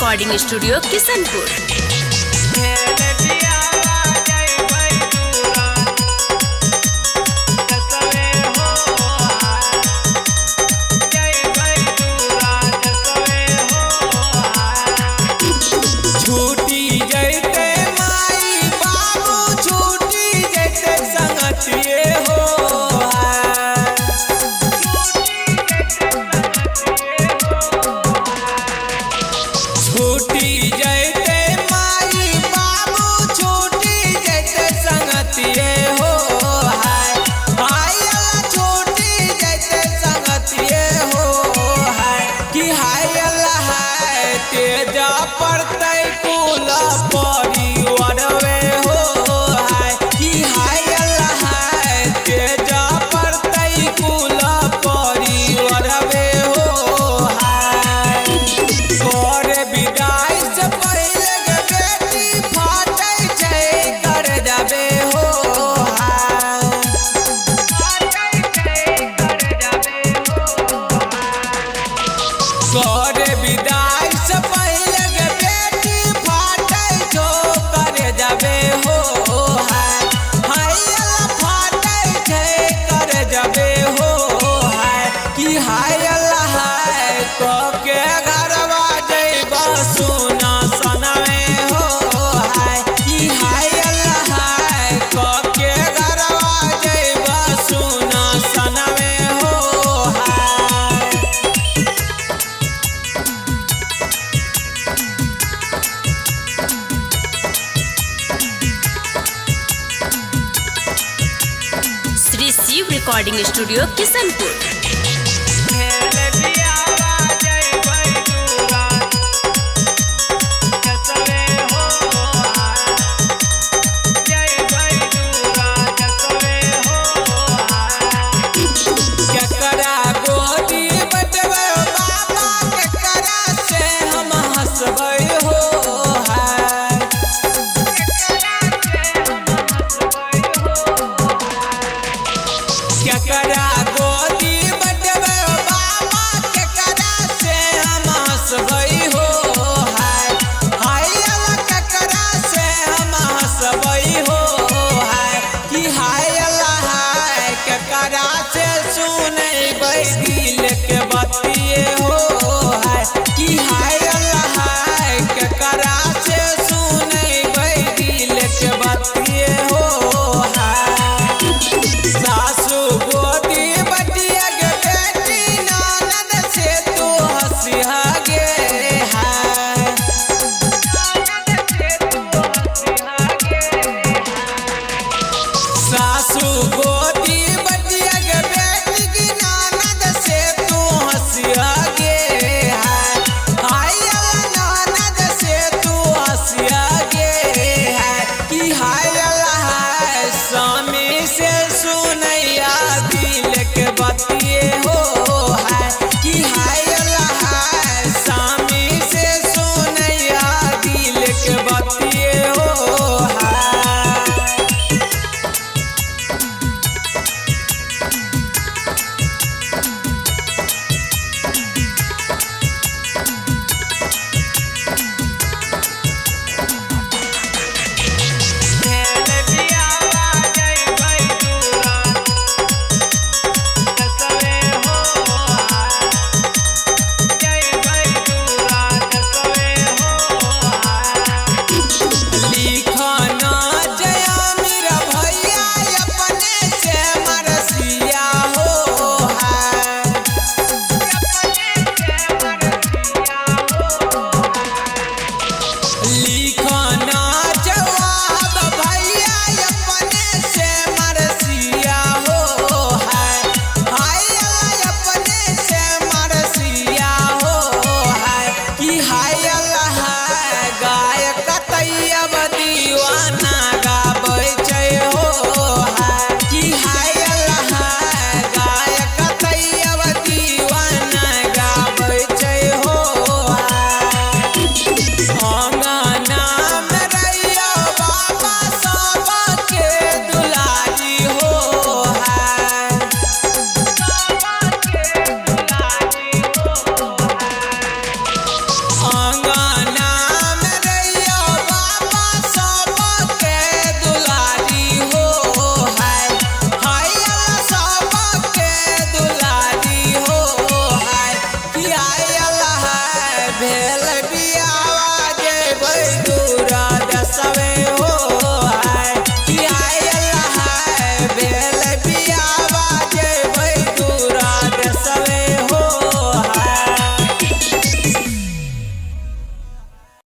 Recording studio Kishanpur. छूटी जैते माई बाबू, छूटी जैते संगतिये हो। छूटी जैते माई बाबू, छूटी जैते संगतिये हो। हाय हाय अल्लाह, छूटी जैते संगतिये हो। हाय कि हाय अल्लाह हाय, तेजा पड़तै कुल परिवारवे हो। हाय कि हाय अल्लाह हाय, तेजा पड़तै कुल परिवारवे हो। हाय कर विदाई से पहिले गे बेटी फाटै छै कर जाबे हो। हाय कर विदाई से पहिले गे बेटी फाटै छौ कर जाबे हो। हाय हाय अल्लाह फाटै छै कर जाबे हो। हाय कि हाय अल्लाह हाय, क के घरवा जइबा सोना सनमे हो। हाय कि हाय अल्लाह हाय, क के घरवा जइबा सोना सनमे हो। हाय श्री शिव रिकॉर्डिंग स्टूडियो किशनपुर।